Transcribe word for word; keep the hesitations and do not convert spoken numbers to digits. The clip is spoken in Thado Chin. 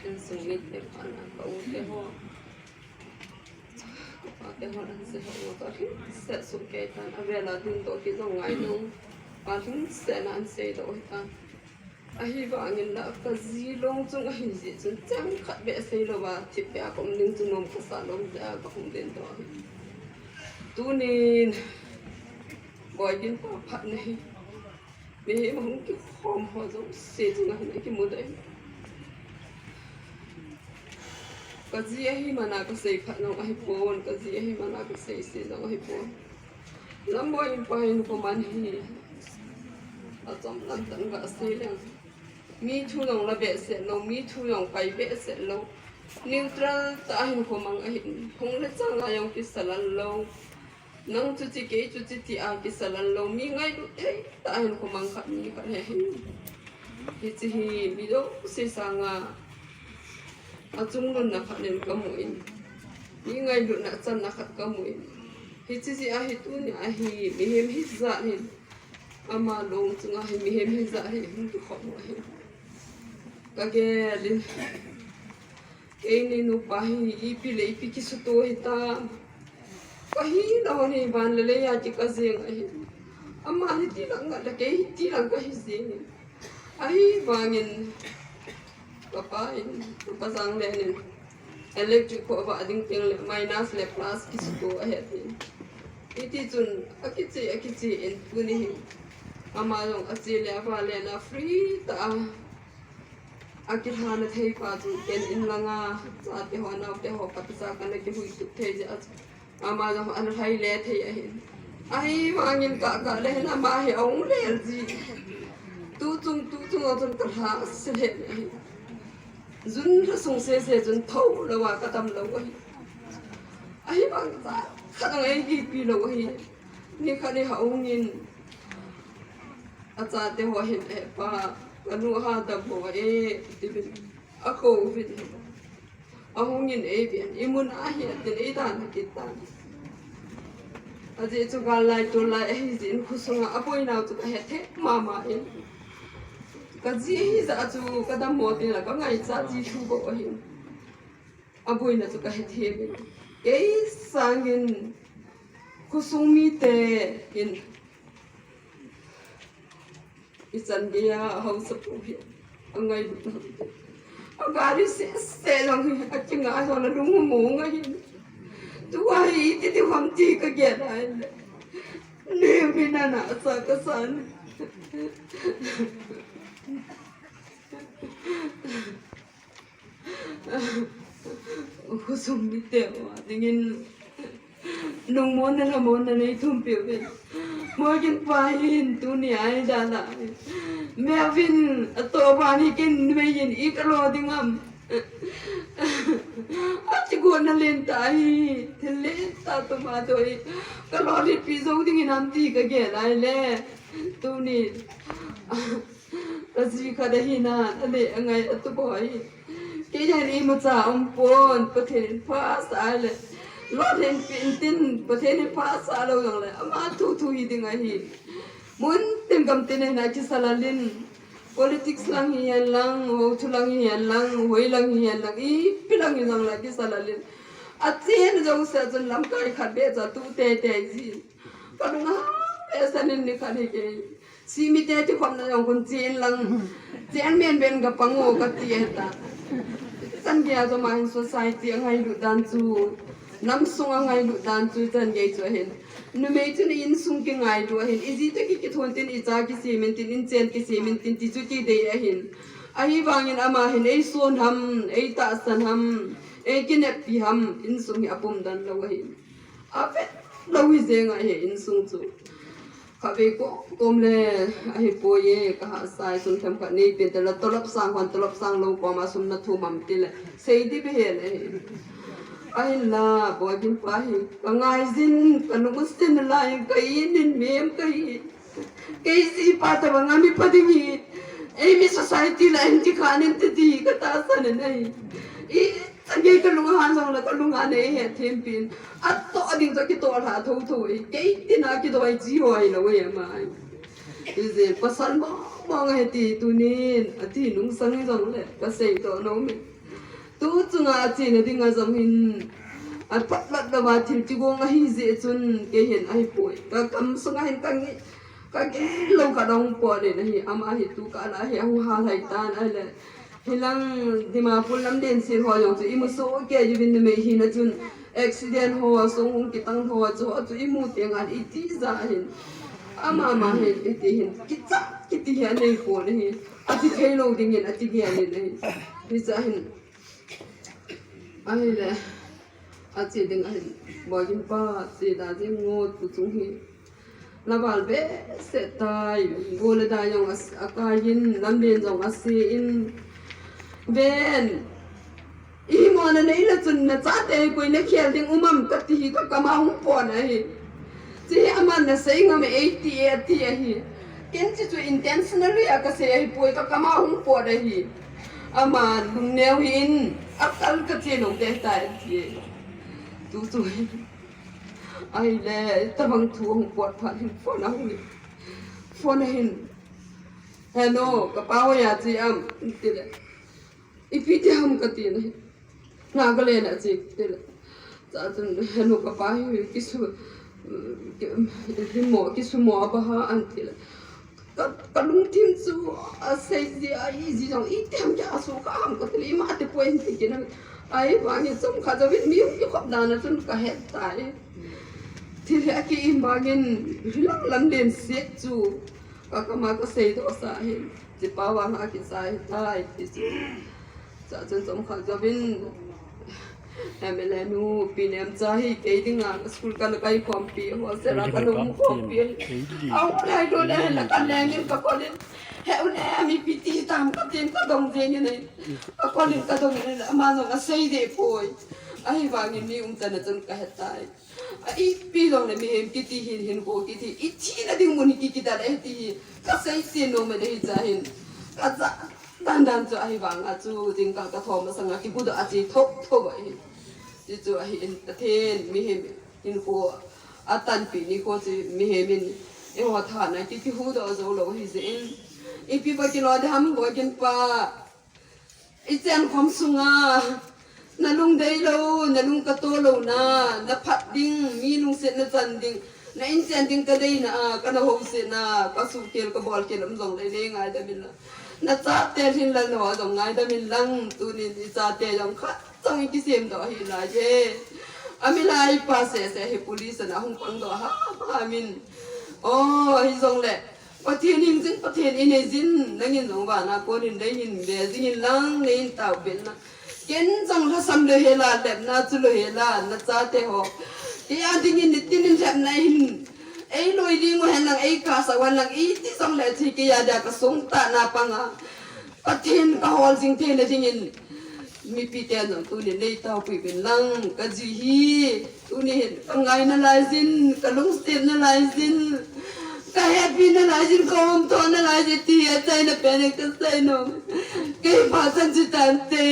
Insung mite phat na ka u te ho, ka pa te ho, an se ho, ka lhingset suh kei tan, avel a ding toh kei jong ngai lou, ka lhingset na an sei toh hi tan. Ahivangin la ka ji long chung ahi jeh chun chang khat beh sei lou va, thip beh a ka um ding chu nom ka sa lou jeh a ka hung den toh ahi. Tunin Boigin pa phat na hi. Mihem hung kikhom ho jouse chunga hin akimu dai. Ka ji ahi mana ka sei phat jong ahi pon, ka ji ahi mana ka sei se jong ahi pon. Lam Boigin pa hin koman hi. Achom lam tan ka sei leng. Mi thu jong la behseh lou, mi thu jong pai behseh lou. Neutral tah a hin komang ahin. Hung le chang a jong kisalal lou. Nang chuche, kei chuche ti a kisalal lou, mi ngailut thei tah a hin komang khat, mi khat hi ahin. Hiche hi mi jouse sanga achunglutna khat in ka mu in, mi ngailutna channa khat ka mu in, hiche jeh a hi tunia hi mihem hijat hin, ama long chunga hi mihem hijat hi hung kikhom u ahi. Ka gel in, keini nupa hi ipi le ipi kisuto hitam. Ka hina hon hi van le lei a kikah jeng ahi. Ama hiti lang ngat le kei hiti lang kahi jeng in. Ahivangin ka pa in, ka pa Janglen in, electric kho avah ding teng le minus le plus kisuto ahi atin. Hiti chun akiche, akiche in tuni hin ama jong ache le avah le na free tah a akilhana thei pa chu ken in langa chate ho, naote ho khat cha kana kihui tup thei jeh a chu ama jong ana lhai le thei ahin. Ahivangin ka, ka le hin ama hi ahung lel ji. Tu chung, tu chung a chun ka lha se le ahi. Jun lha sung sese chun tho lou a ka dam lou ahi. Ahivang cha khat ang ei kipi lou ahi. Ni khat ni ha hung in. Achate ho hin, "Eh, pa, kanu ha dam ho e," ati uvin. Akou uvin. Ahung in eiven, imun ahi atin eidan kit tan. Ajeh chu gal lai tol lai ahi jeh in khosunga aboinau chu kahe thei mama in. Ka ji ahi jeh a chu ka dammo tin la ka ngaicha ji thu bou ahi. Aboina chu kahe thei in. Kei sangin khosung mite in Ichan geiya haosapu hi angailut. Agari sese jong hi akingai jong alung mong ahi. Tua hi iti ti ham ti kagel ahile. Nemi nana sa kasan. Khosung mite ho dingin lungmonna lhamonna neithum peh uvin. Morgan pa hin tuni a hi jala. Melvin atoh ban hi ken mei hin i kalo ding ham. Achi gonna lentah hi. Thil lentah tuma toh hi. Kalo lhipi jou ding hinam ti kagel ahile. Tuni. Kaji khat ahina, ale angai atup ho hi. Kei jong imacha umpon, Pathen in phasah le. Lolhinpi intin, Pathen in phasah lou jongle. Ama thu thu hi ding ahi. Mun tin gam tin ahina kisalal in. Politics lang hihen lang, hou thu lang hihen lang, hoi lang hihen lang, ipi lang hijongle kisalal in. Achen jouse chun lamkai khat beh cha tu teitei ji. Kalung ahang behseh in nikhat hi kei. Simite kikhopna jong kon chen lang. Chen men ben kapang o kati ahitai. Chan geiya chu ama hin society angailut dan chu. Namsung angailut dan chu chan gei chu ahin. Numei chun insung kingailu ahin. Iji toh ki, kithon tin, icha kisem intin, inchen kisem intin, ti chu kidei ahin. Ahivangin ama hin eison ham, eitahsan ham, eikineppi ham, insung hi apum dan lou ahin. Avet lou hi jeng ahi insung chu. Khatvei kom kom le ahipoi e, kahahsa e, sun themkhat neipen tile tolop sang hon, tolop sang lou koma sum nathum am tile sei ding beh hel ahi. Ahinla, Boigin pa hi, kangai jin, kalung asin lai, ka in in mem kahi. Kei jipa tabang a mipa ding hi. Eimi society la in kikhan in titi, katahsan in ahi. I Chan gei kalung ahan jongle kalung ahan e, hetthem pin. Atoh ding chu kitoh lha thotho e. Kei tina kidoi ji hoi lou e ama. Ijeh pasal mo Mong ahi ti tunin, ati nungsang hijongle, kasei toh nom e. Tu chunga achena dinga jong hin, apatlat louva thil kigong ahi jeh chun, kei hin ahipoi. Kakam sunga hin kangi, kagel lou khat ahung pot in ahi, ama hi tu kah a hi ahung halhai tan ahile. Hilang Dimapur lamlen sel ho jong chu imu soh kei uvin numei hina chun accident ho, song hung kitang ho chu, chu imu teng an iti ja hin. Ama ma hin iti hin. Kicha, kiti hi anei pon ahi. Ati thei lou ding hin, ati gel in ahi. Hicha hin. Ahile. Ache ding ahin, Boigin pa, che da ding ngot pu chung hi. Na val behseh tai, go le da jong as-, akai in, lamlen jong ase in. Ven, i mo na nei le chun na chate koi na khel ding um am kati hi kakam a hung pon ahi. Che hi aman na sei ngam e, eiti e, ati ahi. Ken che chu intentionally a kasei ahipoi, kakam a hung pon ahi. Aman lungneo hih in, akal kache nom deh tai, ati e. Tu chu hi. Ahile, tabang thu ahung pot phat hin phone ahung in. Phone ahin. Hello, kapa hoiya che am, tile. Ipi ti ham kati na hi. Nagaland a che, tile. Chachun, hello, kapa hi, kisu, ki, himo, kisumo a ba ha, an tile. Ka, kalungthim chu asei ji, ahi ji jong, iti ham kia suhkhah ham kati le, ima te point ti kina. Ahivangin chomkhat jouvin mi hung kikhop dan a chun kahet tai. Thil hi aki im vangin hilang lamlen set chu kakam a kasei doh sa hin. Chepa vang a kicha hitai ti chu. Chachun chomkhat jouvin M L A nu, Pi Nemcha hi kei dinga ka school kana kai khompi, hostel a kana um khompi. Ahung lai lou le, la kaleng in kakol in. He u le, mi ipi ti tam katin kadong jeng in ahi. Kakol in kadong in, ama jong asei deh poi. Ahivangin mi umchan a chun kahet tai. A ipi jong le mihem kiti hin, hinkho kiti, i thina ding mun hi ki, kidal e ti hi. Kasei chen nom e le hicha hin. Kaja dan dan chu ahivang a chu jingkah kathom masang a kihuhdoh a che thotho ahi. Chuchu ahin Pathen mihem hinkho atanpi nikho chu mihem in eiho thanna ki, kihuhdoh jou lou ahi jeh in. Ipi ba kilo ding ham Boigin pa. I chenkhom sunga, na lungdei lou, na lungkatoh louna, na phat ding, mi lungset na chan ding, na inchen ding kadeina a, kana housetna, kasuhkhel, kabolkhel um jongle, nei ngaidam in lang. Na chate hin lang, na ho jong ngaidam in lang, tunin i chate jong khat jong i kisemdoh ahi lai e. Amilai pa sese hi police a na hung pangdoh ham ham in. O, hijongle. Pathen hing jing, Pathen in nei jin, nangin jong vana kon in nei hin be jing in lang, nei hin taopen lang. Ken jong lhasam lou hela, lepna chu lou hela, na chate ho. Kei a dingin nitin in lepna hin. Ei loi ding u hen lang, ei kasa u hen lang, iti jongle chu kei a dia kasung tah na panga. Pathen kahol jing theina dingin. Mipi ten jong tunin nei taopeh uvin lang, kaji hi. Tuni hin, kangai nalai jin, kalungset nalai jin, kahappy nalai jin, kaumtho nalai jin, ti achaina pen in kasei nom. Kei phat chan chu tante.